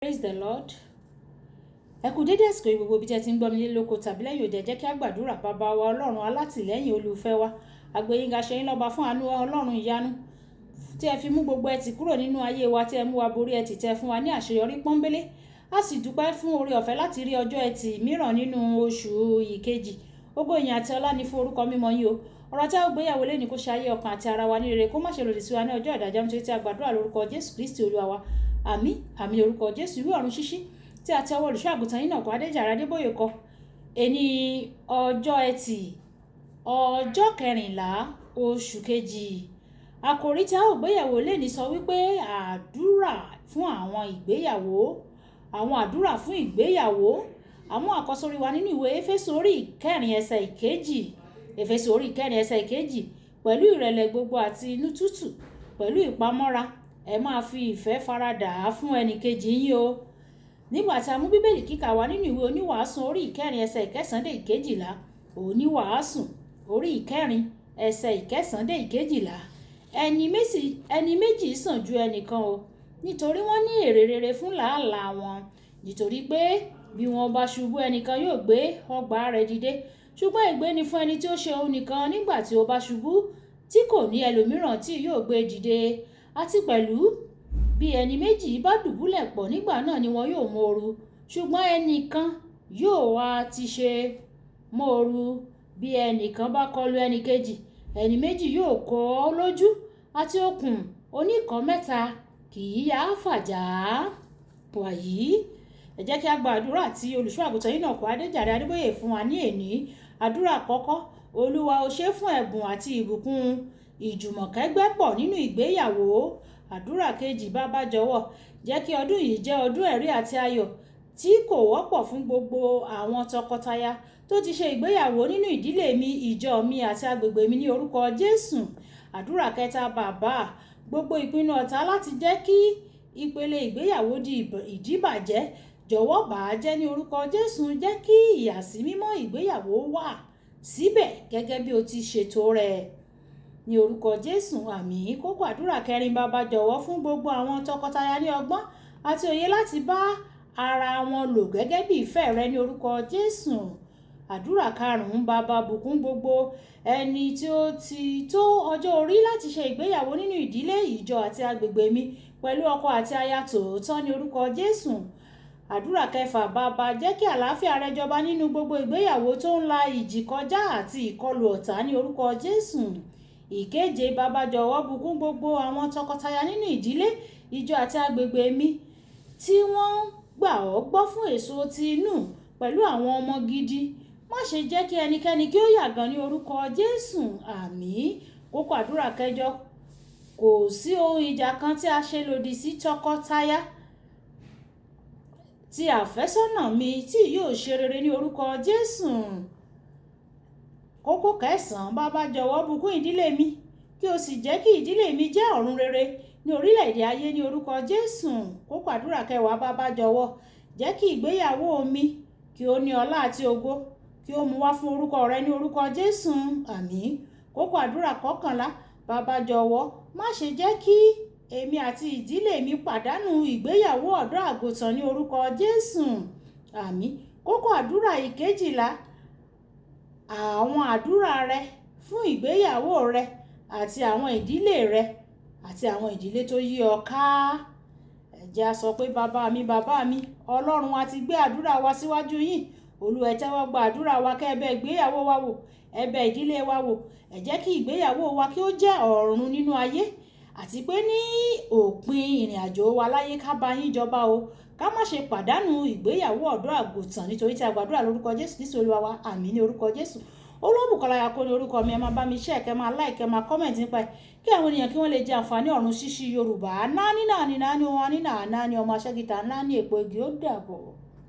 Praise the Lord. Ẹ kú dédé àsìkò yìí gbogbo ibi tí ẹ ti ń gbọ́ mi nílé lóko tàbí lẹ́yìn òde. Jẹ́ kí a gbàdúrà. Bàbá wa Ọlọ́run alátìlẹ́yìn olùfẹ́ wa, àgbéyìnga ṣe yín lọ́ba fún àánú Ọlọ́run ìyanu tí ẹ fi mú gbogbo ẹtì kúrò nínú ayé wa, tí ẹ mú wa borí ẹtì, tẹ fún wa ní àṣeyọrí pọ́nbélé. A sì dúpẹ́ fún oore ọ̀fẹ́ láti rí ọjọ́ ẹtì mìíràn nínú oṣù ìkejì. Ògo, ìyìn àti ọlá ni fún orúkọ mímọ́ yín o. Ọ̀rọ̀ tí a ó gbéyàwó lé ní kó ṣe ayé ọkàn àti ara wa ní rere, kó má ṣe lòdì sí wa ní ọjọ́ ìdájọ́, nítorí tí a gbàdúrà lórúkọ Jésù Kristi Olúwa wa. Àmín, àmín. Orúkọ Jésù. Ìwé ọ̀run ṣíṣí tí a ti ọwọ́ olùṣọ́ àgùntàn yín náà kọ́ Adéjàre Adébóyè kọ. Èní ọjọ́ ẹtì, ọjọ́ 14 oṣù kejì. Àkòrí tí a ó gbéyẹ̀wò lónìí sọ wípé àdúrà fún àwọn ìgbéyàwó. Àwọn àdúrà fún ìgbéyàwó. Àmú àkọ́sórí wa nínú ìwé Éfésù orí 4 ẹsẹ̀ 2. Éfésù orí 4 ẹsẹ̀ 2. Pẹ̀lú ìrẹ̀lẹ̀ gbogbo àti inú tútù, pẹ̀lú ìpamọ́ra, ẹ máa fi ìfẹ́ faradà á fún ẹnì kejì yín o. Nígbà tí a mú Bíbélì kíkà wá nínú ìwé Oníwàásù orí 4 ẹsẹ̀ 9 dé 12. Oníwàásù orí 4 ẹsẹ̀ 9 dé 12. Ẹni méjì sàn ju ẹnìkan o, nítorí wọ́n ní èrè rere fún làálàá wọn. Nítorí pé bí wọ́n bá ṣubú, ẹnìkan yóò gbé ọgbà rẹ̀ dìde. Ṣùgbọ́n ègbé ni fún ẹni tí ó ṣe òun nìkan nígbà tí ó bá ṣubú, tí kò ní ẹlòmíràn tí yóò gbé dìde. Àti pẹ̀lú bí ẹni méjì bá dùbúlẹ̀ pọ̀, nígbà náà ni wọn yóò mú ooru. Ṣùgbọ́n ẹnìkan yóò wá ti ṣe mú ooru. Bí ẹnìkan bá kọlu ẹni kejì, ẹni méjì yóò kọ́ ọ lójú, àti okùn oníkọ̀ọ́ mẹ́ta kì í yá fàjà. Wàyí, ẹ jẹ́ kí a gba àdúrà tí olùṣọ́ àgùntàn yín náà kọ́ Adéjàre Adébóyè fún wa ní èní. Àdúrà àkọ́kọ́: Olúwa, o ṣé fún ẹ̀bùn àti ìbùkún ìjùmọ̀kẹ́gbẹ́pọ̀ nínú ìgbéyàwó. Àdúrà kejì: Bàbá jọ̀wọ́, jẹ́ kí ọdún yìí jẹ́ ọdún ẹ̀rí àti ayọ̀ tí kò wọ́pọ̀ fún gbogbo àwọn tọkọtaya tó ti ṣe ìgbéyàwó nínú ìdílé mi, ìjọ mi àti agbègbè mi ní orúkọ Jésù. Àdúrà kẹta: Bàbá, gbogbo ìpinnu ọ̀tá láti jẹ́ kí ìpele ìgbéyàwó di ìdíbàjẹ́, jọ̀wọ́ bà á jẹ́ ní orúkọ Jésù. Jẹ́ kí ìyàsímímọ́ ìgbéyàwó wà síbẹ̀ gẹ́gẹ́ bí o ti ṣètò rẹ̀ ní orúkọ Jésù. Àmín. Kókó àdúrà kẹrin: Bàbá jọ̀wọ́, fún gbogbo àwọn tọkọtaya ní ọgbọ́n àti òye láti bá ara wọn lò gẹ́gẹ́ bí ìfẹ́ rẹ ní orúkọ Jésù. Àdúrà karùn-ún: Bàbá, bùkún gbogbo ẹni tí ó ti tó ọjọ́ orí láti ṣe ìgbéyàwó nínú ìdílé, ìjọ àti agbègbè mi pẹ̀lú ọkọ àti aya tòótọ́ ní orúkọ Jésù. Àdúrà kẹfà: Bàbá, jẹ́ kí àlàáfíà rẹ jọba nínú gbogbo ìgbéyàwó tó ń la ìjì kọjá àti ìkọlù ọ̀tá ní orúkọ Jésù. Ìkeje: Bàbá jọ̀wọ́, bùkún gbogbo àwọn tọkọtaya nínú ìdílé, ìjọ àti agbègbè mi tí wọ́n ń gbà ọ́ gbọ́ fún èso ti inú pẹ̀lú àwọn ọmọ gidi. Má ṣe jẹ́ kí ẹnikẹ́ni kí ó yàgàn ní orúkọ Jésù. Àmín. Kókó àdúrà kẹjọ: kò sí ohun ìjà kan tí a ṣe lòdì sí tọkọtaya tí àfẹ́sọ́nà mi tí yóò ṣe rere ní orúkọ Jésù. Kókó kẹsàn-án: Bàbá jọ̀wọ́, bùkún ìdílé mi, kí o sì jẹ́ kí ìdílé mi jẹ́ ọ̀run rere ní orílẹ̀-èdè ayé ní orúkọ Jésù. Kókó àdúrà kẹwàá: Bàbá jọ̀wọ́, jẹ́ kí ìgbéyàwó mi kí ó ní ọlá àti ògo, kí ó mú wá fún orúkọ rẹ ní orúkọ Jésù. Àmín. Kókó àdúrà kọkànlá: Bàbá jọ̀wọ́, má ṣe jẹ́ kí èmi àti ìdílé mi pàdánù ìgbéyàwó ọ̀dọ́ àgùntàn ní orúkọ Jésù. Àmín. Kókó àdúrà ìkejìlá: àwọn àdúrà rẹ fún ìgbéyàwó rẹ àti àwọn ìdílé rẹ àti àwọn ìdílé tó yí ọ ká. Ẹ jẹ́ a sọ pé, bàbá mi, bàbá mi, Ọlọ́run, a ti gbé àdúrà wa síwájú yín. Olúwa, ẹ tẹ́wọ́ gba àdúrà wa, kẹ́ ẹ bẹ̀ ìgbéyàwó wa wò, ẹ bẹ̀ ìdílé wa wò. Ẹ jẹ́ kí ìgbéyàwó wa kí ó jẹ́ ọ̀run nínú ayé, àti pé ní òpin ìrìn àjò wa láyé, ká bá yín jọba o. Ká má ṣe pàdánù ìgbéyàwó ọ̀dọ́ àgùntàn, nítorí tí a gbàdúrà lórúkọ Jésù Kristi Olúwa wa. Àmín ní orúkọ Jésù. Olúbùkọ́lá Yakó ní orúkọ mi. Ẹ máa bá mi share, kẹ́ máa like, kẹ́ máa comment nípa ẹ̀, kí àwọn ènìyàn kí wọ́n lè jẹ àǹfààní ọ̀run ṣíṣí Yorùbá. Náání náání náání wọn ní náání ọmọ aṣẹ́gìtà náání èpo igi. Ó dàbọ̀.